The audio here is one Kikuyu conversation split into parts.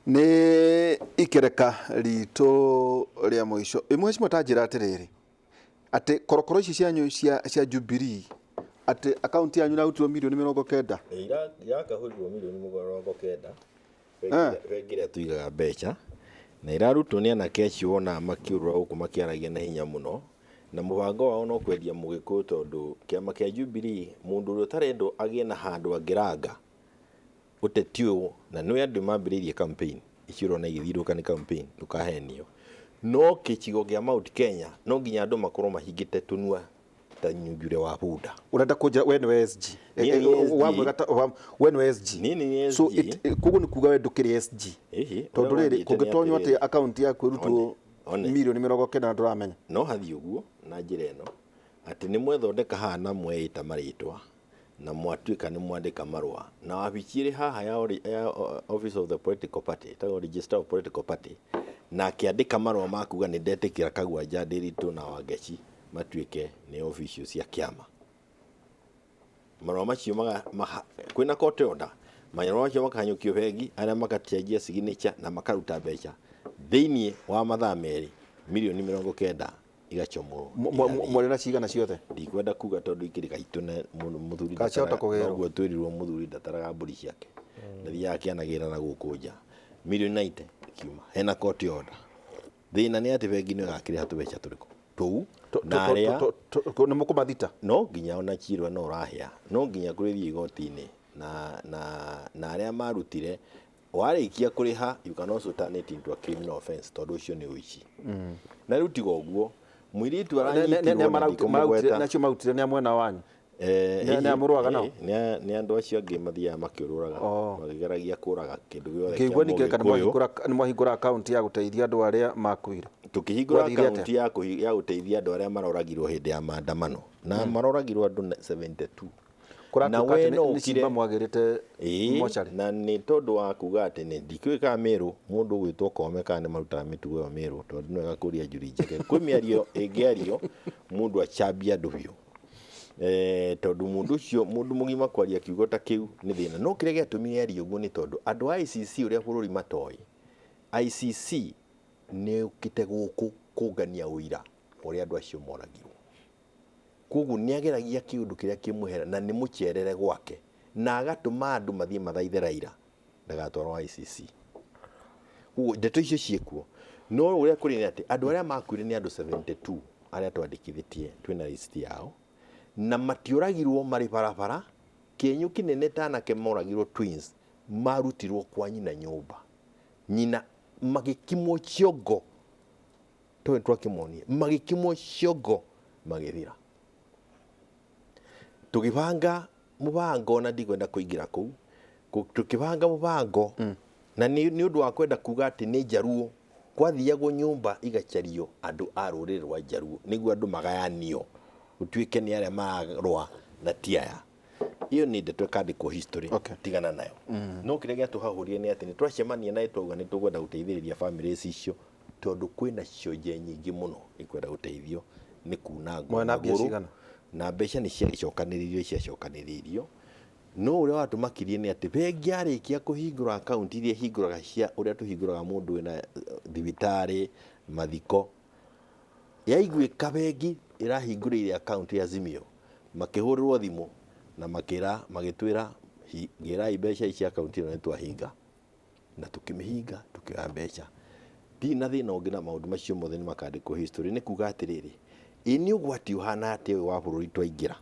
Nĩ ikereka ritũ rĩa mũico. Mheshimiwa, ta njĩra atĩrĩrĩ, atĩ korokoro ici cianyu cia Jubilee, atĩ akaunti yanyu irarutirwo mirioni 90? Irakahũrirwo mirioni 90 bengi ĩrĩa tũigaga mbeca, na irarutwo nĩ anake acio wonaga makĩũrũra gũkũ makĩaragia na hinya mũno, na mũbango wao no kwendia Mũgĩkũyũ, tondũ kĩama kĩa Jubilee, mũndũ ũrĩa ũtarendwo agĩe na handũ angĩranga ũteti ũyũ, na nĩ andũ mambĩrĩirie campaign icio ũrona igĩthiũrũrũka, nĩ campaign, ndũkahenio. No gĩcigo kĩa Mount Kenya no nginya andũ makorwo mahingĩte tũnua ta nyunjure wa bunda. Ũrenda kũnjĩra we nĩwe SG? Niĩ nĩ SG. Wamwĩra we nĩwe SG? Niĩ nĩ So SG. Koguo nĩ kuga we ndũkĩrĩ SG? Ĩhĩ, tondũ ũrĩa rĩrĩ gwathiĩte nĩ kũngĩtonywo atĩ atĩrĩrĩ. akaunti yaku ĩrutwo One, one. mirioni 90 na ndũramenya. No hathiĩ ũguo na njĩra ĩno, atĩ nĩ mwethondeka haha na mweĩta marĩtwa na mwatuĩka nĩ mwandĩka marũa, na wabici ĩrĩ haha ya Office of the Political Party, ĩtagwo Registrar of Political Party, na akĩandĩka marũa ma kuga nĩ ndetĩkĩra Kagwanja, Ndĩritũ na Wangeci matuĩke nĩ official cia kĩama. Marũa macio kwĩna court order, marũa macio makahanyũkio bengi, arĩa makacenjia signature na makaruta mbeca thĩinĩ wa mathaa 2, mirioni 90 igacomorwo igathiĩ. Mwarĩ na cigana ciothe? Ndikwenda kuga tondũ ikĩrĩ gaitũ na mũthuri Kana ciahota kũgĩrwo? Noguo twĩrirwo mũthuri ndataraga mbũri ciake, ndathiaga akĩanagĩrĩra na gũkũ nja. Mirioni 90 ikiuma hena court order. Thĩna nĩ atĩ bengi nĩ ĩgakĩrĩha tũbeca tũrĩkũ tũu na arĩa Nĩ mũkũmathita? No nginya ona chirwa no ũrahĩa, no nginya kũrĩthiĩ igoti-inĩ na arĩa marutire. Warĩkia kũrĩha, you can also turn it into a criminal offense, tondũ ũcio nĩ ũici. Na rĩu tiga ũguo, mũirĩtu aranyitirwo na ndikũmũgweta. Nacio marutire nĩ a mwena wanyu? Nĩ a mũrũaga nao? Nĩ andũ acio angĩ mathiaga makĩũrũraga makĩgeragia kũraga kĩndũ gĩothe kĩa Ngĩigua ningĩ kana Mũgĩkũyũ. Nĩ mwahingũra akaunti ya gũteithia andũ arĩa makuire. Tũkĩhingũra Gwathire atĩa? akaunti ya gũteithia andũ arĩa maroragirwo hĩndĩ ya maandamano, na maroragirwo andũ 72. Na Kũratuĩka we atĩ no nĩ ũkire cimba mwagĩrĩte mocarĩ. Na nĩ tondũ wa kuga atĩ nĩ ndikĩũĩ kana Mĩrũ mũndũ ũgwĩtwo Kome kana nĩ marutaga mĩtugo ĩyo Mĩrũ, tondũ nĩ wega kũria njuri njeke. Kwĩ mĩario ĩngĩario mũndũ acambie andũ biũ, tondũ mũndũ ũcio, mũndũ mũgima kwaria kiugo ta kĩu nĩ thĩna. No kĩrĩa gĩatũmire arie ũguo nĩ tondũ andũ a ICC, ũrĩa bũrũri matoĩ, ICC nĩ yũkĩte gũkũ kũngania ũira ũrĩa andũ acio moragirwo. Koguo nĩ ageragia kĩũndũ kĩrĩa kĩmwehera na nĩ mũcerere gwake, na agatũma andũ mathiĩ mathaithe Raila ndagatwarwo ICC. Koguo ndeto icio ciĩkuo, no ũrĩa kũrĩ nĩ atĩ andũ arĩa makuire nĩ andũ 72 arĩa twandĩkithĩtie, twĩna list yao, na matiũragirwo marĩ barabara. Kĩenyũ kĩnene ta anake moragirwo, twins, marutirwo kwa nyina nyũmba, nyina magĩkimwo ciongo, tũĩ twakĩmonie magĩkimwo ciongo magĩthira. Tũgĩbanga mũbango, na ndikwenda kũingĩra kũu. Tũkĩbanga mũbango na nĩ ũndũ wa kwenda kuga atĩ nĩ Njaruo, kwathiagwo nyũmba igacario andũ a rũrĩrĩ rwa Njaruo nĩguo andũ magayanio, gũtuĩke nĩ arĩa mararũa na ti aya. Ĩyo nĩ ndeto ĩkandĩkwo history. Tigana nayo. No kĩrĩa gĩatũhahũrire nĩ atĩ nĩ twacemania na twauga nĩ tũkwenda gũteithĩrĩria famĩlĩ icio, tondũ kwĩna cionje nyingĩ mũno ikwenda gũteithio nĩ kunangwo Mwena mbia magũrũ. cigana? Na mbeca nĩ ciagĩcokanĩrĩirio, ciacokanĩrĩirio, no ũrĩa watũmakirie nĩ atĩ bengi yarĩkia kũhingũra akaunti iria ĩhingũraga cia ũrĩa tũhingũraga mũndũ wĩna thibitarĩ, mathiko, yaiguĩka bengi ĩrahingũrĩire akaunti ya Azimio, makĩhũrĩrwo thimũ na makĩra, magĩtwĩra, "Gĩrai mbeca ici akaunti ĩno, nĩ twahinga." Na tũkĩmĩhinga, tũkĩoya mbeca. Ndirĩ na thĩna ũngĩ na maũndũ macio mothe, nĩ makandĩkwo history. Nĩ kuga atĩrĩrĩ, ĩ nĩ ũgwati ũhana atĩa ũyũ wa bũrũri twaingĩra,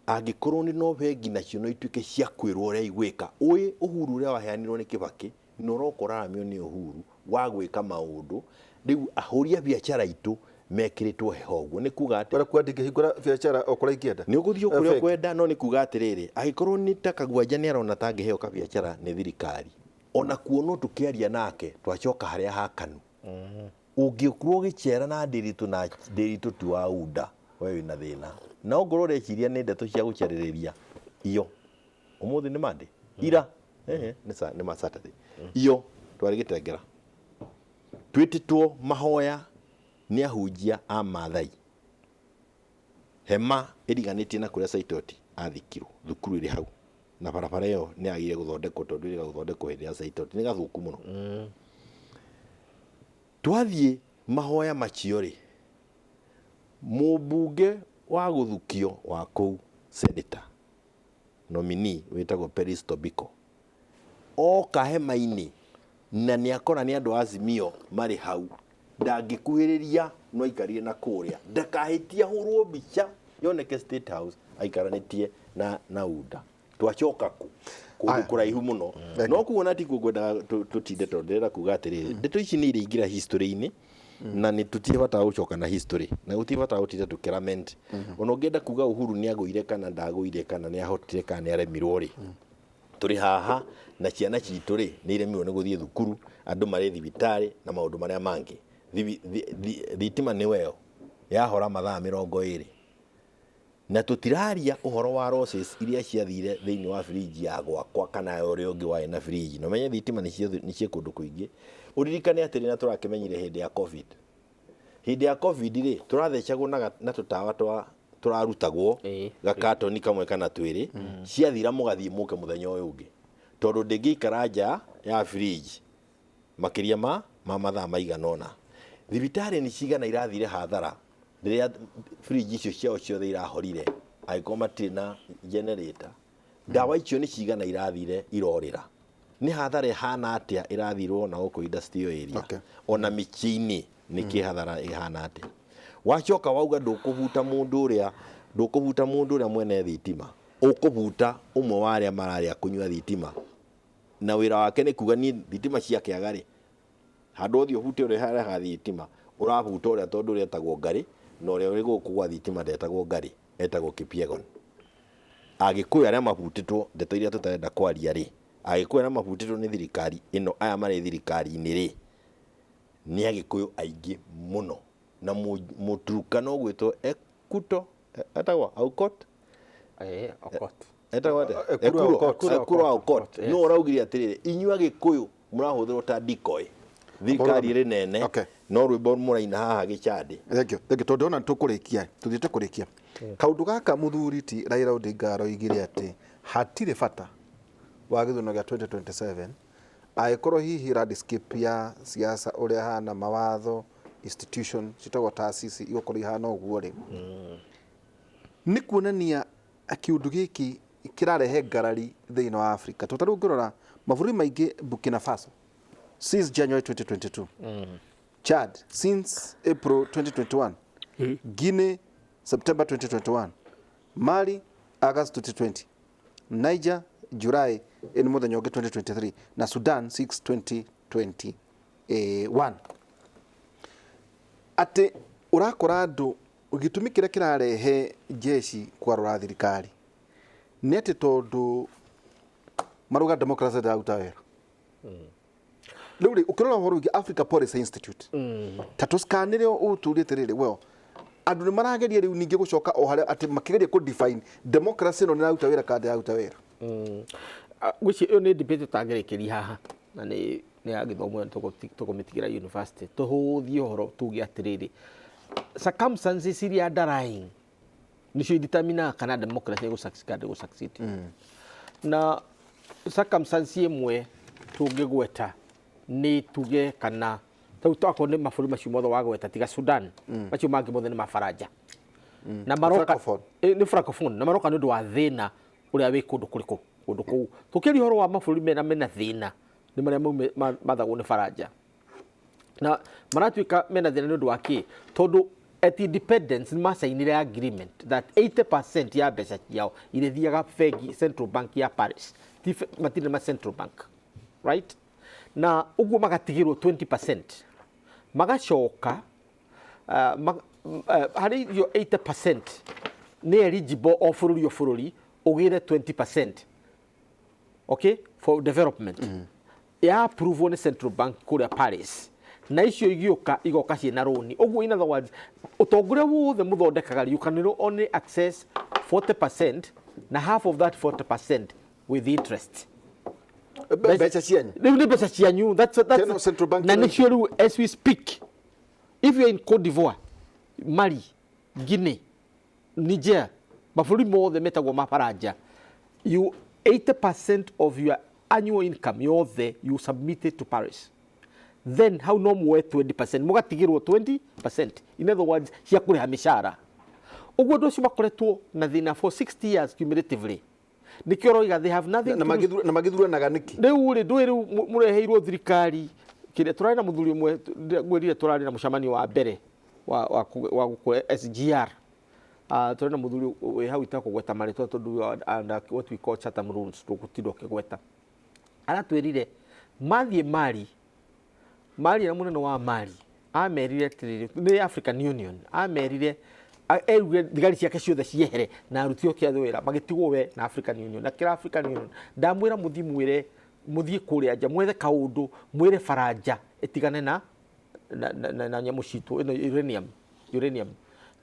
angĩkorwo nĩ no bengi nacio no ituĩke cia kwĩrwo ũrĩa igwĩka? Ũĩ ũhuru ũrĩa waheanirwo nĩ Kĩbakĩ na ũroka ũraramio nĩ ũhuru wa gwĩka maũndũ, rĩu ahũri a biacara aitũ mekĩrĩtwo heho ũguo, nĩ kuga atĩ Ũrĩa kuga ndingĩhingũra biacara o kũrĩa ingĩenda? Nĩ ũgũthiĩ o kũrĩa Bengi. ũkwenda, no nĩ kuga atĩrĩrĩ, angĩkorwo nĩ ta Kagwanja nĩ arona ta angĩheo kabiacara nĩ thirikari, ona kuo no tũkĩaria nake twacoka harĩa hakanu. Ũngĩkorwo ũgĩcera na Ndĩritũ, na Ndĩritũ ti wa unda, we wĩna thĩna. Na ongorwo ũreciria nĩ ndeto cia gũcarĩrĩria iyo, ũmũthĩ nĩ Monday, ira ehe, nĩ ma Saturday iyo twarĩ Gĩtengera, twĩtĩtwo mahoya nĩ ahunjia a Maathai, hema ĩriganĩtie na kũrĩa Saitoti athikirwo, thukuru ĩrĩ hau. Na barabara ĩyo nĩ yagĩrĩire gũthondekwo tondũ ĩrĩga gũthondekwo hĩndĩ ya Saitoti nĩ gathũku mũno. Twathiĩ mahoya macio rĩ, mũmbunge wa gũthukio wa kũu, senator nominee wĩtagwo Peris Tobiko, oka hema-inĩ na nĩ akora nĩ andũ a Azimio marĩ hau, ndangĩkuhĩrĩria, no aikarire na kũrĩa ndakahĩtie ahũrwo mbica yoneke State House aikaranĩtie na UDA. Twacoka ku kũndũ Aya. kũraihu mũno, no kuona tikuo ngwendaga tũtinde, tondũ ndĩrenda kuga atĩrĩrĩ, ndeto ici nĩ iraingĩra history-inĩ na nĩ tũtirĩ bata wa gũcoka na history na gũtirĩ bata wa gũtinda tũkĩlament. Ona ũngĩenda kuga Uhuru nĩ agũire kana ndagũire, kana nĩ ahotire kana nĩ aremirwo rĩ, tũrĩ haha na ciana citũ rĩ, nĩ iremirwo nĩ gũthiĩ thukuru, andũ marĩ thibitarĩ na maũndũ marĩa mangĩ. Thitima nĩ weyo yahora mathaa 20, na tũtiraria ũhoro wa losses iria ciathire thĩinĩ wa fridge ya gwakwa kana ya ũrĩa ũngĩ warĩ na fridge. Na ũmenye thitima nĩ ciĩ kũndũ kũingĩ. Ũririkane atĩrĩ, na tũrakĩmenyire hĩndĩ ya COVID, hĩndĩ ya COVID rĩ, tũrathecagwo na tũtawa twa tũrarutagwo gakatoni kamwe kana twĩrĩ, ciathira mũgathiĩ mũke mũthenya ũyũ ũngĩ, tondũ ndĩngĩikara nja ya fridge makĩria ma mathaa maigana ũna. Thibitarĩ nĩ cigana irathire hathara rĩrĩa fridge icio ciao ciothe irahorire, angĩkorwo matirĩ na generator? Ndawa icio nĩ cigana irathire irorĩra? Nĩ hathara ĩhana atĩa ĩrathirwo na gũkũ industrial area? Ona mĩciĩ-inĩ nĩ kĩ hathara ĩhana atĩa? Wacoka wauga ndũkũbuta mũndũ ũrĩa, ndũkũbuta mũndũ ũrĩa mwene thitima, ũkũbuta ũmwe wa arĩa mararĩa kũnyua thitima, na wĩra wake nĩ kuga niĩ thitima ciakĩaga rĩ, handũ ũthiĩ ũbute ũrĩa harehaga thitima, ũrabuta ũrĩa tondũ ũrĩa etagwo Ngarĩ, na ũrĩa ũrĩ gũkũ gwa thitima ndetagwo Ngarĩ, etagwo Kipyegon. Agĩkũyũ arĩa mabutĩtwo, ndeto iria tũtarenda kwaria rĩ, Agĩkũyũ arĩa mabutĩtwo nĩ thirikari ĩno, aya marĩ thirikari-inĩ rĩ, nĩ Agĩkũyũ aingĩ mũno. Na Mũturukana ũgwĩtwo Ekuto, etagwo Aukot. Okot. Etagwo atĩa? Ekuro Ekuro. Aukot. Ekuro Aukot. Yes. No ũraugire atĩrĩrĩ, inyuĩ Agĩkũyũ mũrahũthĩrwo ta decoy, thirikari ĩrĩ nene. No rwĩmbo mũraina haha gĩcandĩ. Thank you, thank you. Tondũ ona tũkũrĩkia, tũthiĩte kũrĩkia kaũndũ gaka, mũthuri ti Raila Odinga aroigire atĩ hatirĩ bata wa gĩthurano gĩa 2027 angĩkorwo hihi landscape ya siasa ũrĩa hana, mawatho, institution citagwo taasisi igũkorwo ihana ũguo rĩ, nĩ kuonania kĩũndũ gĩkĩ kĩrarehe ngarari thĩinĩ wa Africa. Tondũ tarĩu ũngĩrora mabũrũri maingĩ, Burkina Faso since January 2022, Chad since April 2021, Guinea September 2021, Mali August 2020, Niger July ĩno mũthenya ũngĩ 2023, na Sudan 6 2021. Atĩ ũrakora andũ gĩtũmi kĩrĩa kĩrarehe jeshi kwarũra thirikari nĩ atĩ tondũ marauga democracy ndĩraruta wĩra. Rĩu rĩ, ũkĩrora ũhoro wĩgiĩ Africa Policy Institute, ta tũscanĩre ũtũrie atĩrĩrĩ, well, andũ nĩ marageria rĩu ningĩ gũcoka o harĩa atĩ makĩgeria kũ define democracy ĩno nĩ ĩraruta wĩra kana ndĩraruta wĩra. Ngwĩciria ĩyo nĩ debate tũtangĩrĩkĩria haha na nĩ ya gĩthomo, tũkũmĩtigĩra university. Tũhũthie ũhoro, tuge atĩrĩrĩ, circumstances iria underlying nĩcio determinaga kana democracy ĩgũ succeed kana ndĩgũ succeed. Na circumstance ĩmwe tũngĩgweta nĩ tuge kana rĩu tokorwo nĩ mabũrũri macio mothe wagweta tiga Sudan, macio mangĩ mothe nĩ mabaranja na maroka. Francophone. Nĩ francophone na maroka nĩ ũndũ wa thĩna ũrĩa wĩ kũndũ kũrĩkũ kũndũ kũu. Tũkĩaria ũhoro wa mabũrũri mena thĩna, nĩ marĩa mathagwo nĩ baranja na maratuĩka mena thĩna nĩ ũndũ wa kĩ? Tondũ at independence nĩ macainire agreement that 80% ya mbeca ciao irĩthiaga bengi, central bank ya Paris. Ti matirĩ ma central bank, right? Na ũguo magatigĩrwo 20%, magacoka harĩ irio 80% nĩ eligible o bũrũri o bũrũri ũgĩre 20%, okay, for development ya approve nĩ central bank kũrĩa Paris, na icio igĩũka igoka ciĩna rũni. Ũguo in other words, ũtongoria wothe mũthondekaga, you can only access 40%, na half of that 40% with interest. Mbeca cianyu. Rĩu nĩ mbeca cianyu. That's Teno central bank na ĩno- nĩcio rĩu as we speak, if you're in Cote d'Ivoire, Mali, Guinea, Niger, mabũrũri mothe metagwo mabaranja, you 80% of your annual income yothe you submit it to Paris. Then hau no muoe 20%, mũgatigĩrwo 20%, in other words cia kũrĩha mĩcara. Ũguo andũ acio makoretwo na thĩna for 60 years cumulatively. Nĩkĩo ũroiga they have nothing na to lose. Na magĩthuranaga nĩkĩ? Rĩu rĩ, ndũĩ rĩu mũreheirwo thirikari kĩrĩa tũrarĩ na mũthuri ũmwe ngwĩrire, tũrarĩ na mũcemanio wa mbere wa gũkũ SGR. Tũrĩ na mũthuri wĩ hau itakũgweta marĩtwa tondũ we are under what we call Chatham rules, ndũgũtinda ũkĩgweta. Aratwĩrire mathiĩ Mali, Mali na mũnene wa Mali amerire atĩrĩrĩ, nĩ African Union, amerire erugire thigari ciake ciothe ciehere na aruti oke othe wĩra, magĩtigwo we na African Union. Na kĩra African Union ndamwĩra mũthiĩ, mwĩre mũthiĩ kũrĩa nja mwethe kaũndũ, mwĩre Faranja ĩtigane na nyamũ citũ ĩno uranium.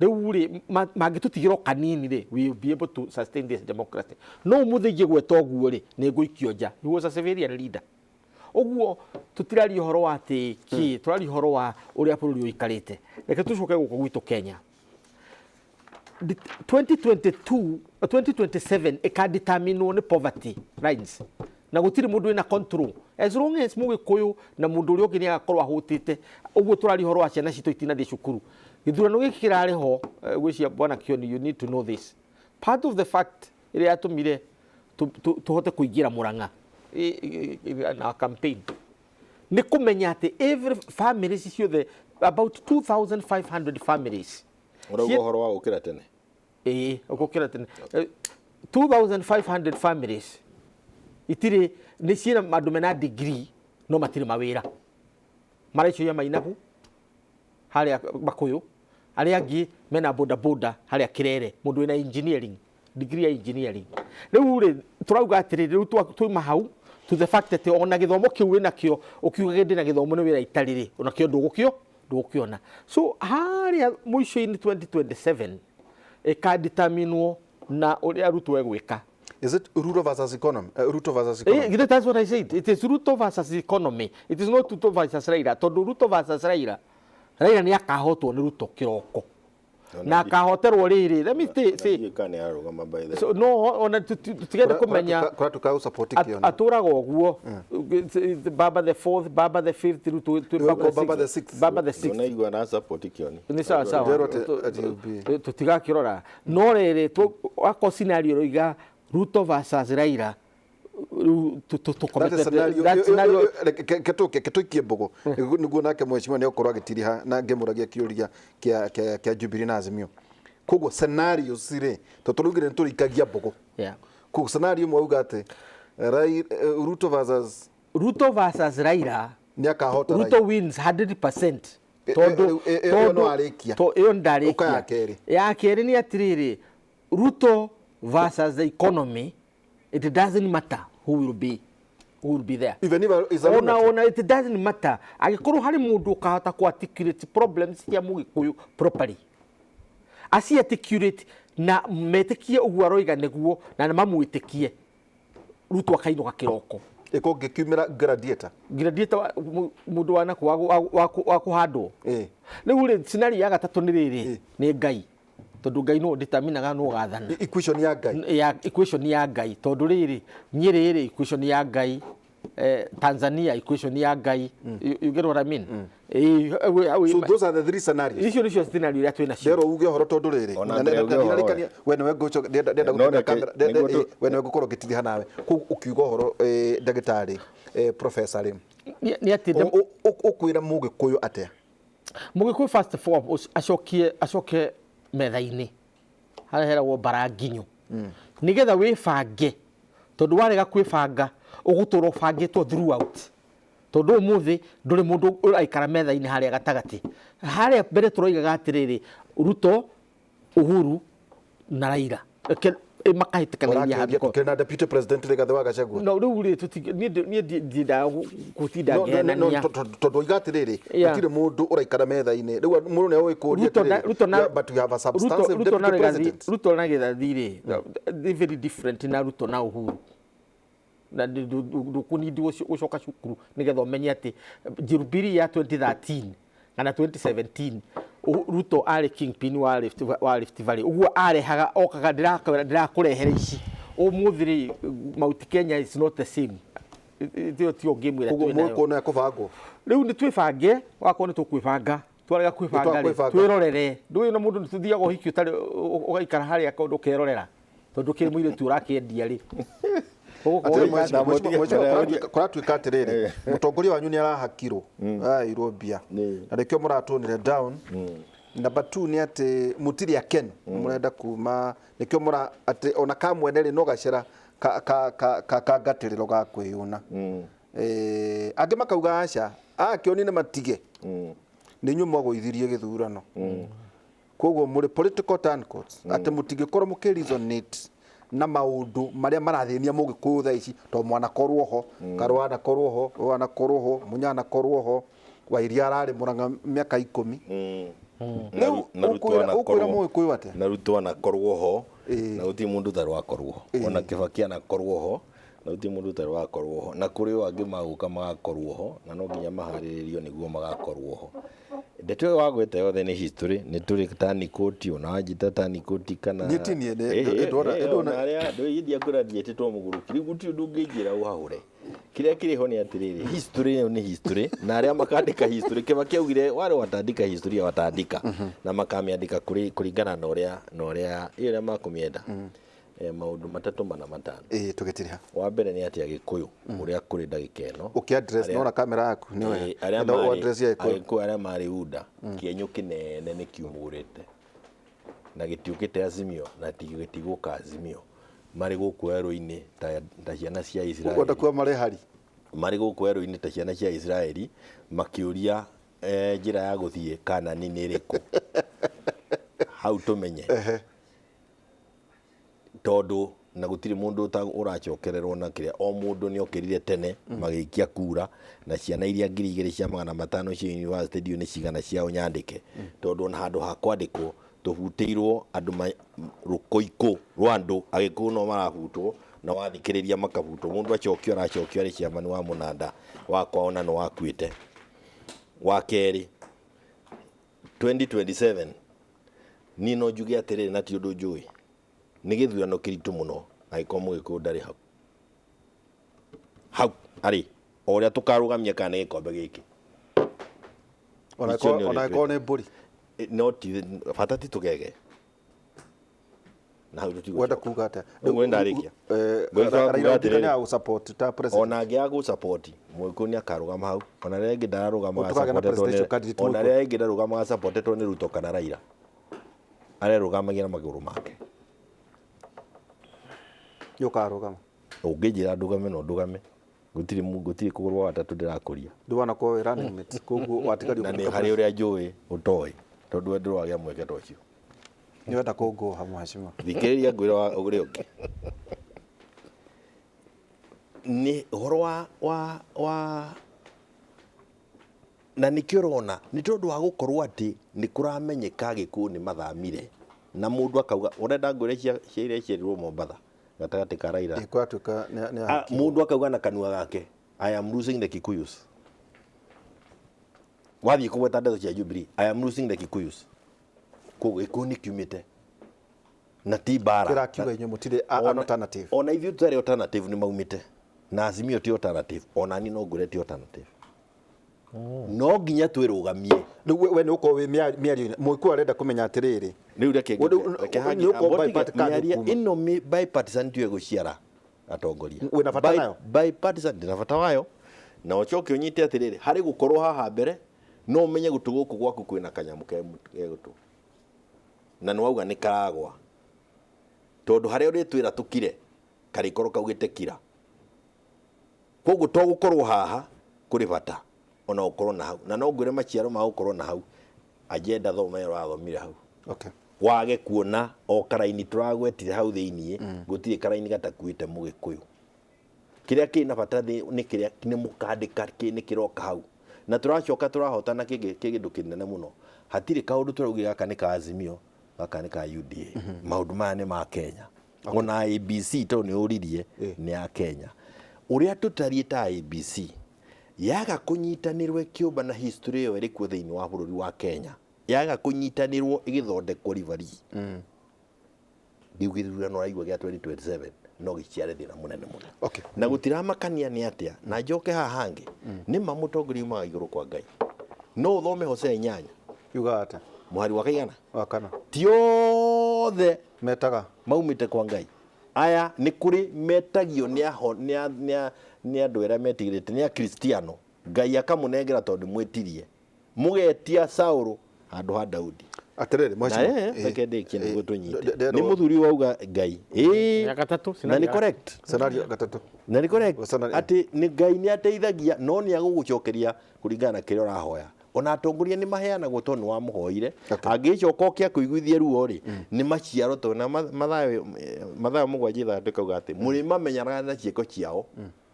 Rĩu rĩ, mangĩtũtigĩra o kanini rĩ, we will be able to sustain this democracy. No ũmũthĩ ingĩgweta ũguo rĩ, nĩ ngũikio nja. He was a civilian leader. Ũguo tũtiraria ũhoro wa atĩ kĩ, tũraria ũhoro wa ũrĩa bũrũri ũikarĩte. Reke tũcoke gũkũ gwitũ Kenya. 2022, 2027 ĩkadeterminwo nĩ poverty lines, na gũtirĩ mũndũ wĩna control as long as mũgĩkũyũ na mũndũ ũrĩa ũngĩ nĩ agakorwo ahũtĩte. Ũguo tũraria ũhoro wa ciana citũ itinathiĩ cukuru. Gĩthurano gĩkĩ kĩrarĩ ho, gwĩcia bwana Kioni, you need to know this part of the fact ĩrĩa yatũmire tũhote kũingĩra Mũrang'a na campaign nĩ kũmenya atĩ every families ciothe, about 2500 families. Ũrauga ũhoro wa gũkĩra tene? Ĩĩ, gũkĩra tene. 2500 families itirĩ, nĩ ciĩna andũ mena degree no matirĩ mawĩra, maraicoia mainabu harĩa Makũyũ, arĩa angĩ mena boda boda harĩa Kirere, mũndũ wĩna engineering degree ya engineering. Rĩu rĩ, tũrauga atĩrĩrĩ, rĩu twauma hau to the fact atĩ ona gĩthomo kĩu wĩnakĩo, ũkiuga ndĩna gĩthomo nĩ wĩra itarĩ rĩ, onakĩo ndũgũkĩona. So harĩa mũico-inĩ 2027 ĩkadeterminwo na ũrĩa Ruto egwĩka. Is it Ruto versus economy? Ruto versus economy. Eh, that's what I said. It is Ruto versus economy. It is not Ruto versus Raila. Tondũ Ruto versus Raila, Raila nĩ akahotwo nĩ Ruto kĩroko. Na akahoterwo rĩrĩ. Let me say. Ndiũĩ kana nĩ ararũgama, by the way. So, no, ona tũtigende kũmenya. Kũratuka support Kioni. Atũraga ũguo. Baba the fourth, Baba the fifth, rĩu twĩ Baba the sixth. Baba the sixth. Ndũnaigua ara support Kioni. Nĩ sawa sawa. Nderwo atĩ he'll be- Tũtigakĩrora no rĩrĩ, akorwo scenario ĩroiga Ruto versus Raila, rĩu That is tũkomete scenario. that scenario. Ketũkie mbũgũ nĩguo nake mheshimiwa nĩ egũkorwo agĩtiriha na ngĩmũragia kĩũria kĩa Jubilee na Azimio. Koguo scenarios rĩ, tondũ tũraugire nĩ tũrĩikagia mbũgũ. Koguo scenario ĩmwe auga atĩ Ruto versus Ruto versus Raila, nĩ akahota Ruto Raila. wins 100%. Tondũ ĩyo no arĩkia. Ĩyo ndarĩkia. Ũka ya kerĩ. Ya kerĩ nĩ atĩrĩrĩ, Ruto versus the economy, it doesn't matter who will be there. Even if is a Ona lunatic. ona it doesn't matter, angĩkorwo harĩ mũndũ ũkahota ku articulate problems cia mũgĩkũyũ properly, aci articulate na metĩkie ũguo aroiga nĩguo na nĩ mamwĩtĩkie, Ruto akainũka kĩroko. Ĩko ngĩkiumĩra gladiator. Gladiator mũndũ wa nakũ wa kũhandwo. Rĩu rĩ, scenario ya gatatũ nĩ rĩrĩ, nĩ Ngai, tondũ Ngai no determinaga no gathana. Equation ya Ngai. Ya equation ya Ngai, tondũ rĩrĩ Nyĩrĩ rĩ, equation ya Ngai, Tanzania equation ya Ngai. You get what I mean? So those are the three scenarios. Icio nĩcio scenario iria twĩ nacio. Ndero uge ũhoro tondũ rĩrĩ Ona na- mbere na- uge na- ũhoro. ndirarikania, we nĩwe ngũcoka ndĩrenda No, gũtũmĩra reke- kamera, nĩguo we nĩwe ngũkorwo ngĩtiriha nawe. Koguo ũkiuga ũhoro, ndagĩtarĩ, professor rĩ, Nĩ atĩ ũkwĩra mũgĩkũyũ atĩa? Mũgĩkũyũ first of all acokie, acoke metha-inĩ harĩa heragwo mbara nginyo nĩgetha wĩbange, tondũ warega kwĩbanga ũgũtũra ũbangĩtwo throughout, tondũ ũmũthĩ ndũrĩ mũndũ ũraikara metha-inĩ harĩa gatagatĩ. Harĩa mbere tũroigaga atĩrĩrĩ, Ruto, Uhuru na Raila makahĩtĩkanĩria Ũrakĩũria handũ. tũkĩrĩ na deputy president Rigathĩ wa Gachagua. No rĩu rĩ, niĩ ndiendaga gũtinda No, no, no, ngĩhenania. tondũ oiga atĩrĩrĩ, gũtirĩ mũndũ ũraikara metha-inĩ. Rĩu mũndũ nĩ egũkũria atĩrĩrĩ, Ruto na yeah, but we have a substantive Ruto na deputy Rigathi, president. Ruto na Gĩthathi rĩ, nĩ very different na Ruto na Uhuru, na ndũkũnindi gũcoka cukuru nĩgetha ũmenye atĩ Jubilee ya 2013 kana 2017, Ruto arĩ kingpin wa Rift Valley. Ũguo arehaga okaga, ndĩrakũrehera ici. Ũmũthĩ rĩ, Mount Kenya is not the same. Ĩyo tiyo game ĩrĩa Koguo twĩ nayo. mũgũkũ no ekũbangwo. Rĩu nĩ twĩbange, wakorwo nĩ tũkwĩbanga, twarega kwĩbanga rĩ, Nĩtwakwĩbanga. twĩrorere. Ndũĩ na mũndũ nĩ tũthiaga ũhiki ũtarĩ ũgaikara harĩa kaũndũ ũkerorera, tondũ kĩ mũirĩtu ũrakĩendia rĩ. Atĩ Ũgũkorwo mheshimiwa, kũratuĩka atĩrĩrĩ, mũtongoria wanyu nĩ arahakirwo, arairwo mbia na nĩkĩo mũratũnire down. Number 2 nĩ atĩ mũtirĩ akenu, mũrenda kuma, nĩkĩo mũra atĩ ona kamwene rĩ no gacera ka ngatĩrĩro ga kwĩyũna. Angĩ makauga aca, akĩoni nĩ matige, nĩ inyuĩ mwagũithirie gĩthurano, koguo mũrĩ political turncoats, atĩ mũtingĩkorwo mũkĩ resonate na maũndũ marĩa marathĩnia mũgĩkũyũ thaa ici, tondũ mwanakorwo ho, Karũa anakorwo ho, ũyũ anakorwo ho, Munya anakorwo ho, Wairia ararĩ Mũrang'a mĩaka 10. Rĩu ũkwĩra mũgĩkũyũ atĩa? Na Ruto anakorwo ho, na gũtirĩ mũndũ ũtarĩ wakorwo ho, ona Kibaki anakorwo ho, na gũtirĩ mũndũ ũtarĩ wakorwo ho, na kũrĩ o angĩ magũka magakorwo ho, na no nginya maharĩrĩrio nĩguo magakorwo ho. Ndeto ĩyo wagweta yothe nĩ history, nĩ tũrĩ tanikoti, ona wanjĩta tanikoti kana Niĩ ti niĩ, ndona- arĩa ndũgĩthiĩ kwĩra ndietĩtwo mũgũrũki, rĩu gũtirĩ ũndũ ũngĩnjĩra ũhahũre. Kĩrĩa kĩrĩ ho nĩ atĩrĩrĩ, history ĩyo nĩ history, na arĩa makandĩka history, Kibaki augire wale wataandika historia wataandika, na makamĩandĩka kũringana na ũrĩa na ũrĩa ĩyo ũrĩa makũmĩenda. Maũndũ matatũ mana matano. Ĩĩ, tũgĩtiriha. Wa mbere nĩ atĩ Agĩkũyũ ũrĩa kũrĩ ndagĩka ĩno, Ũkĩ address nona kamera yaku nĩ wega. Arĩa Enda ũ marĩ address ya Agĩkũyũ. Agĩkũyũ arĩa marĩ UDA, kĩenyũ kĩnene nĩ kiumũrĩte na gĩtiũkĩte Azimio na gĩtigũka Azimio, marĩ gũkũ werũ-inĩ ta ciana cia Ũkwenda Isiraeli, kuga marĩ hari. marĩ gũkũ werũ-inĩ ta ciana cia Isiraeli makĩũria njĩra ya gũthiĩ Kanani nĩ ĩrĩkũ. Hau tũmenye tondũ na gũtirĩ mũndũ ũracokererwo na kĩrĩa, o mũndũ nĩ okĩrire tene magĩikia kura, na ciana iria 2500 cia university ndiũĩ nĩ cigana ciao nyandĩke, tondũ ona handũ ha kwandĩkwo tũbutĩirwo andũ rũkũikũ rwa andũ Agĩkũyũ no marabutwo, na wathikĩrĩria makabutwo, mũndũ acokio aracokio arĩ ciamani wa mũnanda wakwa ona nĩ wakuĩte. Wa kerĩ, 2027 niĩ no njuge atĩrĩrĩ, na ti ũndũ njũĩ, nĩ gĩthurano kĩritũ mũno angĩkorwo mũgĩkũyũ ndarĩ hau hau arĩ, o ũrĩa tũkarũgamia kana nĩ gĩkombe gĩkĩ, Ona ĩkorwo nĩ mbũri. No ti bata, ti tũgege na hau tũtigũcoka. Wenda kuga atĩa? Ũguo ndarĩkia. Raila Odinga nĩ agũ-support ta president? Ona angĩaga gũ-support, mũgĩkũyũ nĩ akarũgama hau, ona rĩrĩa ĩngĩ ndararũgamaga Tũkagĩa na supportetwo nĩ- presidential candidate ona mũgĩkũyũ. rĩrĩa ĩngĩ ndarũgamaga supportetwo nĩ Ruto kana Raila, arerũgamagia na magũrũ make. Nĩ ũkarũgama? Ũngĩnjĩra ndũgame no ndũgame, gũtirĩ gũtirĩ kũgũrũ gwa gatatũ ndĩrakũria. Ndwanakorwo wĩ running mate, koguo watigario Na nĩ kũruta harĩ ũrĩa njũĩ ũtoĩ, tondũ we ndũragĩa mweke ta ũcio. Nĩ wenda kũngũha mheshimiwa. Thikĩrĩria ngwĩre wa ũrĩa ũngĩ nĩ ũhoro wa na nĩkĩo ũrona nĩ tondũ wa gũkorwo atĩ nĩ kũramenyeka Agĩkũyũ nĩ mathamire, na mũndũ akauga ũrenda ngwĩre cia iria ciarirwo Mombatha gatagatĩ ka Raila. Ĩ, kũratuĩka nĩ ahakirwo. Mũndũ akauga na kanua gake, "I am losing the Kikuyus." Wathiĩ kũgweta ndeto cia Jubilee, "I am losing the Kikuyus." Koguo Gĩkũyũ nĩ kiumĩte na ti mbara. Kĩrakiuga inyuĩ mũtirĩ an alternative. Ona ithuĩ tũtarĩ alternative nĩ maumĩte, na Azimio ti alternative, ona niĩ no ngwĩre ti alternative. No nginya twĩrũgamie. Rĩu we nĩ ũkorwo wĩ mĩario-inĩ, mũgĩkũyũ arenda kũmenya atĩrĩrĩ, Rĩu reke reke hangi nĩ ũkorwo amboti bipartisan mĩario kuma. ĩno bipartisan tiyo ĩgũciara atongoria. Wĩna bata nayo? Bipartisan ndĩna bata wayo, na ũcoke ũnyite atĩrĩrĩ, harĩ gũkorwo haha mbere no ũmenye gũtũ gũkũ gwaku kwĩna kanyamũ ke gũtũ, na nĩ wauga nĩ karagwa, tondũ harĩa ũrĩtwĩra tũkire karĩkorwo kaugĩte kira. Koguo to gũkorwo haha kũrĩ bata ona gũkorwo na hau, na no ngwĩre maciaro ma gũkorwo na hau, agenda thoma ĩyo ũrathomire hau. Wage kuona o karaini tũragwetire hau thĩiniĩ, gũtirĩ karaini gatakuĩte mũgĩkũyũ. Kĩrĩa kĩna bata nĩ kĩrĩa nĩ mũkandĩka nĩ kĩroka hau, na tũracoka tũrahotana kĩndũ kĩnene mũno. Hatirĩ kaũndũ tũraugire gaka nĩ ka Azimio, gaka nĩ ka UDA. Maũndũ maya nĩ ma Kenya. Ona ABC tondũ nĩ ũririe nĩ ya Kenya. Ũrĩa tũtariĩ ta ABC yaga kũnyitanĩrwo ĩkĩũmba na history ĩyo ĩrĩ kuo thĩinĩ wa bũrũri wa Kenya, yaga kũnyitanĩrwo ĩgĩthondekwo rivari, rĩu gĩthurano ũraigua gĩa 2027 No gĩciare thĩna mũnene mũno. Okay. Na gũtiramakania nĩ atĩa na njoke haha hangĩ nĩ ma mũtongoria umaga igũrũ kwa Ngai, no ũthome Hosea 8 Yugaga atĩa? Mũhari wa kaigana? Wa kana. Ti othe metaga maumĩte kwa Ngai. Aya nĩ kũrĩ metagio nĩ aho nĩ andũ arĩa metigĩrĩte nĩ akristiano, Ngai akamũnengera tondũ mwĩtirie mũgetia Saũlũ handũ ha Daudi. Atĩrĩrĩ, na mheshimiwa. Reke ndĩkie nĩguo tũnyite. Nderwo. Nĩ mũthuri wauga Ngai ĩĩ Ya gatatũ, na scenario nĩ ya correct. Scenario gatatũ. Na nĩ correct Scenario. atĩ nĩ Ngai nĩ ateithagia, no nĩ agũgũcokeria kũringana na kĩrĩa ũrahoya. Ona atongoria nĩ maheanagwo tondũ nĩ wamũhoire. Angĩcoka oke akũiguithie ruo rĩ, nĩ maciaro, tondũ na Mathayo 7:6 kauga atĩ mũrĩmamenyanaga na ciĩko ciao.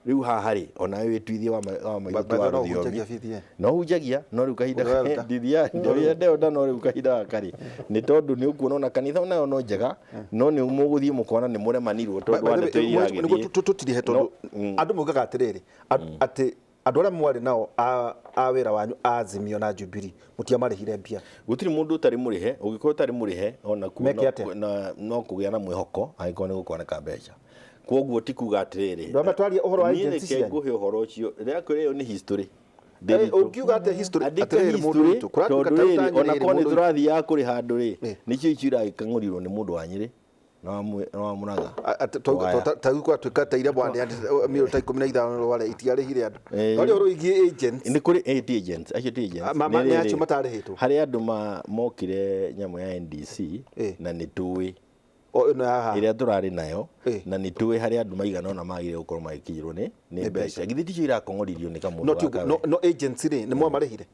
Rĩu haha rĩ, onawe wĩtuithie wa maitho By the wa way, no rũthiomi. ũhunjagia bithi, eh? No hunjagia, no rĩu kahinda Ũrerda. ndithia ndĩrĩa ndĩrenda, no rĩu kahinda gaka rĩ, nĩ tondũ nĩ ũkuona ona kanitha onayo no njega, no nĩ mũgũthiĩ mũkona nĩ mũremanirwo tondũ wa ndeto iria Nĩguo iragĩthiĩ. tũtirihe, tondũ andũ maugaga atĩrĩrĩ, atĩ andũ arĩa mwarĩ nao a wĩra wanyu a Azimio na Jubilee mũtiamarĩhire mbia. Gũtirĩ mũndũ ũtarĩ mũrĩhe. Ũngĩkorwo ũtarĩ mũrĩhe ona ku Meke no, atĩa? No kũgĩa na mwĩhoko angĩkorwo nĩ gũkoneka mbeca. Kwoguo ti kuga atĩrĩrĩ, Ndwamba twarie ũhoro wa niĩ agency reke cianyu. ngũhe ũhoro ũcio rĩrĩa kwĩra ĩyo nĩ history. Ũngiuga atĩa history? Andĩka Atĩrĩrĩ, mũndũ history, witũ, kũratuĩka tondũ ta rĩrĩ, ũtanyĩrĩire ona korwo nĩ mũndũ witũ. tũrathiaga kũrĩha andũ rĩ, nĩcio icio iragĩkang'ũrirwo nĩ mũndũ wa Nyĩrĩ na wa Mũrang'a. Waya. Ta rĩu kwatuĩka ta iria mĩro ta 15 rware itiarĩhire andũ. No rĩ, ũhoro wĩgiĩ agents. Nĩ kũrĩ ti agents acio, ti agents. Nĩ Nĩ rĩrĩ, acio matarĩhĩtwo? Harĩ andũ mokire nyamũ ya NDC na nĩ tũĩ O ĩno ya haha. Ĩrĩa tũrarĩ nayo na nĩ tũĩ harĩ andũ maigana ũna magĩrĩire gũkorwo magĩkinyĩrwo nĩ mbeca. Githĩ ticio irakong'oririo nĩ kamũndũ No ti gaka ũguo, we? no agents rĩ, nĩ mwamarĩhire?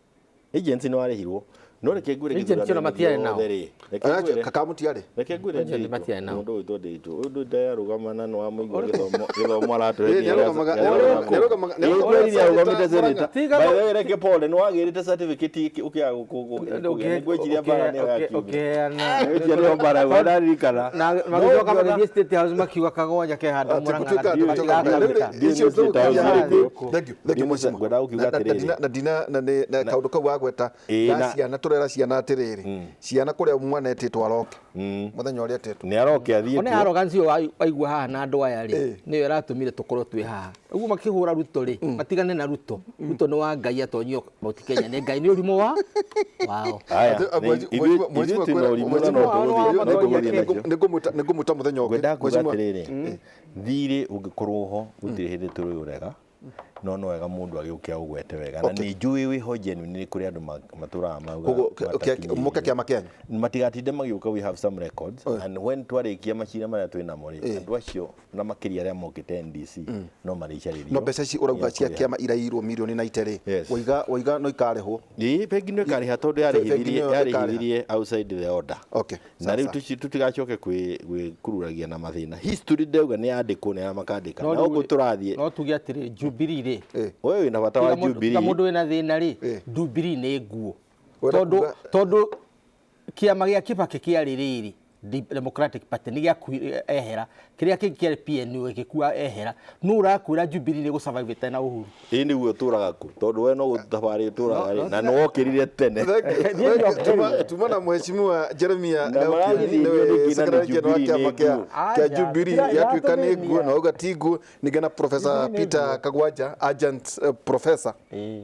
Agents nĩ warĩhirwo, no reke ngwĩre, Agents ona gĩthurano-inĩ matiarĩ nao. gĩothe rĩ, reke ngwĩre. Kaka mũtiarĩ? Reke ngwĩre. Agent Ndiritu, matiarĩ nao. mũndũ ũyũ Ndiritu, ũyũ ndũ ndararũgama na nĩ wamũigua gĩthomo aratũhe. Nĩarũgamaga Nĩarũgamĩte senator. Tiga By the way, reke pole, nĩ wagĩrĩte certificate ũkĩaga kũgĩa. Nĩngwĩciria mbara nĩyo yakiumire. Ũkĩheana. Ngwĩciria nĩyo mbara ĩyo, ndaririkana. Na No magĩcoka ũngĩona- magĩthiĩ State House makiuga kagwanja ke handũ Atĩ Mũrang'a gũtuĩka atĩ gatigakamĩka. icio State House tũgũkinya. Thank you, thank you, Ndiũ mheshimiwa. ngwendaga gũkiuga atĩrĩrĩ. Na ndina na nĩ na kaũndũ kau wagweta Ĩĩ, ga ciana, tũrera ciana atĩrĩrĩ, ciana kũrĩa mwana etĩtwo aroke mũthenya ũrĩa etĩtwo. Nĩ aroke athiĩ Ona kuo. arrogance ĩyo waigua haha na andũ aya rĩ, nĩyo ĩratũmire tũkorwo twĩ haha ũguo makĩhũra Ruto rĩ. Matigane na Ruto. Ruto nĩ wa Ngai, atonyio Mount Kenya nĩ Ngai, nĩ ũrimũ wa wao. Aya, Atĩ, ithuĩ twĩna ũrimũ na no tũgũthiĩ nacio. Nĩngũmwĩta mũthenya ũngĩ. Ngwendaga kuga Mheshimiwa. atĩrĩrĩ, thirĩ ũngĩkorwo ho gũtirĩ hĩndĩ tũrĩũrega, no wega mũndũ agĩũke aũgwete wega, na nĩ njũĩ wĩho genuine. Nĩ kũrĩ andũ matũraga mauga Koguo mũke kĩama kĩanyu. Matigatinde magĩũka. We have some records, and when twarĩkia macira marĩa twĩ namo rĩ, andũ acio na makĩria arĩa mokĩte NDC no marĩcarĩrio. No mbeca ici ũrauga cia kũrĩha. kĩama irairwo mirioni na ite rĩ, Yes. waiga no ikarĩhwo? Ĩĩ, bengi no ĩkarĩha tondũ Bengi yarĩhithirie nĩyo ĩkarĩha. yarĩhithirie outside the order. Okay, Na rĩu sasa. Tũtigacoke gwĩkururagia na mathĩna. History ndauga nĩ yandĩkwo, nĩ arĩa makandĩka No na rĩu- ũguo tũrathiĩ. No tuge atĩrĩrĩ, Jubilee rĩ, Wewe wĩna bata wa tiga Jubilee. mũndũ wĩna thĩna rĩ, Jubilee nĩ nguo, Wenda tondũ tondũ kĩama gĩa Kibaki kĩarĩ rĩrĩ Democratic Party nĩ gĩakuire ehera, kĩrĩa kĩngĩ kĩarĩ PNU gĩgĩkua ehera. Nũ ũrakwĩra Jubilee nĩ gũsurvive ĩtarĩ na Uhuru? Ĩĩ, nĩguo ũtũraga kũ? Tondũ we no gũthabarĩ ũtũraga rĩ, na nĩ wokĩrire tene. Tuma na mheshimiwa Jeremia Na Gaukiani, maragĩthĩnio nĩwe nĩkĩ na nĩ secretary general wa Jubilee kĩama nĩ kĩa nguo? kĩa Aja, Jubilee. Yatuĩka nĩ nguo na auga ti nguo. Ningĩ na Professor Peter Kagwanja, agent professor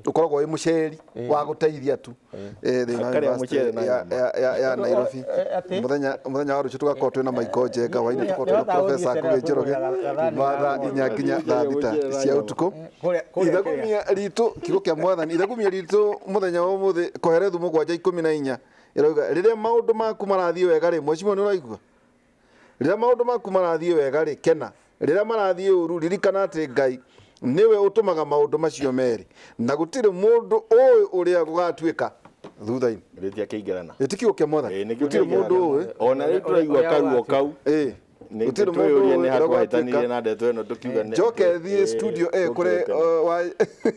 ũkoragwo wĩ mũceri wa gũteithia tu thĩinĩ wa Akarĩa university mũcere na nyama. ya Nairobi. Atĩ? Mũthenya wa rũciũ tũgakorwo twĩna Michael Njenga waine, tũkorwo twĩna Professor Ngugi Njoroge kuma thaa 4 nginya thaa 6 cia ũtukũ. Ithagumia ritũ, kiugo kĩa mwathani, ithagumia ritũ mũthenya wa ũmũthĩ, Koherethu 7:14 ĩrauga, rĩrĩa maũndũ maku marathiĩ wega rĩ, mheshimiwa nĩ ũraigua, rĩrĩa maũndũ maku marathiĩ wega rĩ, kena. Rĩrĩa marathiĩ ũru, ririkana atĩ Ngai nĩwe ũtũmaga maũndũ macio merĩ, na gũtirĩ mũndũ ũĩ ũrĩa gũgatuĩka thutha-inĩ. Rĩtia kĩingĩrana. Ĩ ti kiugo kĩa mwathani? Ĩĩ, nĩkĩo Gũtirĩ mũndũ ũĩ. Ona rĩu tũraigua Ũrĩa karuo ũgatuĩka. kau. Ĩ Nĩ gũtirĩ mũndũ twĩyũrie ũĩ nĩ ha ũrĩa twahĩtanirie gũgatuĩka. na ndeto ĩno tũkiuga Njoke thiĩ studio kũrĩ tũkĩre tene.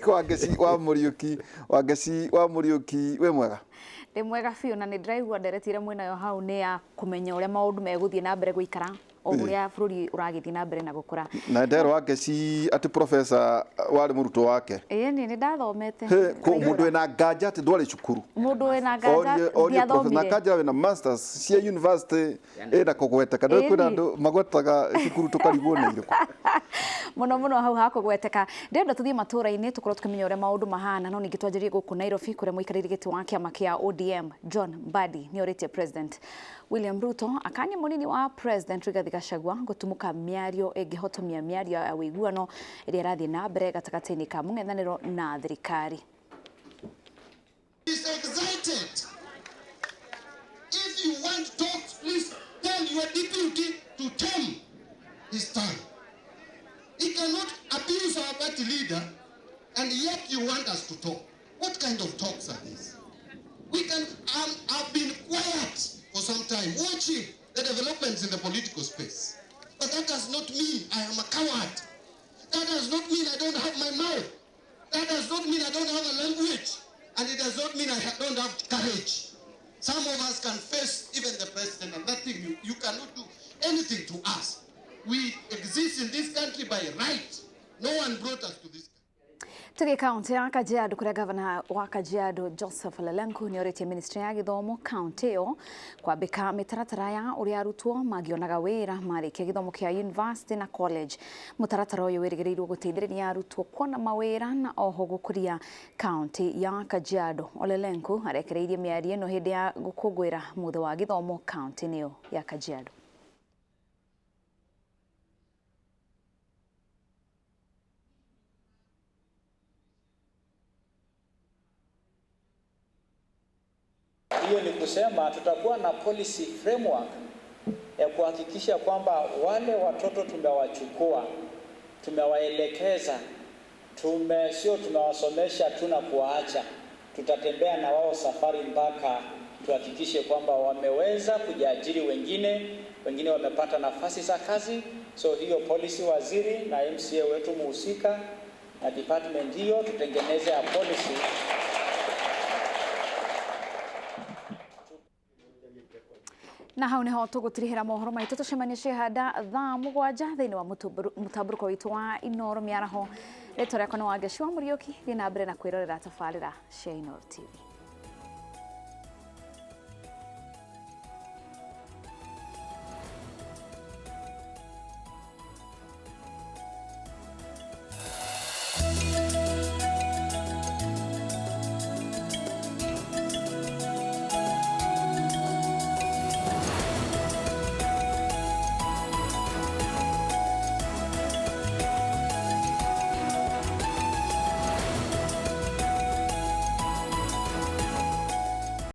wa Wangeci wa Mũriũki. Wangeci wa Mũriũki, wĩ mwega? Ndĩ mwega biũ, na nĩ ndĩraigua ndereti ĩrĩa mwĩnayo hau nĩ ya kũmenya ũrĩa maũndũ megũthiĩ na mbere gũikara. O ũrĩa bũrũri ũragĩthiĩ na mbere na gũkũra. Na nderwo Wangeci atĩ professor warĩ mũrutwo wake. Ĩĩ, nĩ ndathomete. He, mũndũ wĩna nganja atĩ ndwarĩ cukuru. Mũndũ wĩna nganja Orie professor na ndiathomire. kanja wĩna masters cia university ĩna kũgweteka. Ndũĩ kwĩna Ĩni. andũ magwetaga cukuru tũkarigwo nĩ irĩkũ. Muno muno hau hakũgweteka. Ndĩrenda tũthiĩ matũra-inĩ tũkorwo tũkĩmenya ũrĩa maũndũ mahana, no ningĩ twanjĩrĩrie gũkũ Nairobi kũrĩa mũikarĩri gĩtĩ wa kĩama kĩa ODM John Mbadi nĩ orĩtie President William Ruto akanie mũnini wa President Rigathi Gachagua gũtumũka mĩario ĩngĩhotomia mĩario ya ũiguano ĩrĩa ĩrathiĩ na mbere gatagatĩ-inĩ ka mũng'ethanĩro na thirikari. Is excited. If you want talks, please tell your deputy to tame his tongue. He cannot abuse our party leader, and yet you want us to talk. What kind of talks are these? We can. I've been quiet for some time, watching the developments in the political space. But that does not mean I am a coward. That does not mean I don't have my mouth. That does not mean I don't have a language. And it does not mean I don't have courage. Some of us can face even the president, and that thing, you cannot do anything to us. We exist in this country by right. No one brought us to this country. Tũthiĩ kaunti ya Kajiado kũrĩa gavana wa Kajiado Joseph Lelenku nĩ orĩtie ministry ya gĩthomo kaunti ĩyo kwambĩka mĩtaratara ya ũrĩa arutwo mangĩonaga wĩra marĩkia gĩthomo kĩa university na college. Mũtaratara ũyũ wĩrĩgĩrĩirwo gũteithĩrĩria arutwo kuona mawĩra na oho gũkũria kaunti ya Kajiado. Olelenku arekereirie mĩario ĩno hĩndĩ ya gũkũngũĩra mũthĩ wa gĩthomo kaunti-inĩ ĩyo ya Kajiado. Hiyo ni kusema tutakuwa na policy framework ya kuhakikisha kwamba wale watoto tumewachukua, tumewaelekeza, sio tumewasomesha tu na kuwaacha. Tutatembea na wao safari mpaka tuhakikishe kwamba wameweza kujiajiri wengine, wengine wamepata nafasi za kazi. So hiyo policy, waziri na MCA wetu muhusika na department hiyo, tutengeneze ya policy. Na hau niho tũgũtirihĩra mohoro maitũ, tũcemanie cihanda thaa 7 thĩinĩ wa mũtambũrũko witũ wa Inoro mĩaraho. Rĩtwa rĩakwa nĩ Wangeci wa Mũriũki, thiĩ na mbere na kwĩrorera tabarĩra cia Inoro TV.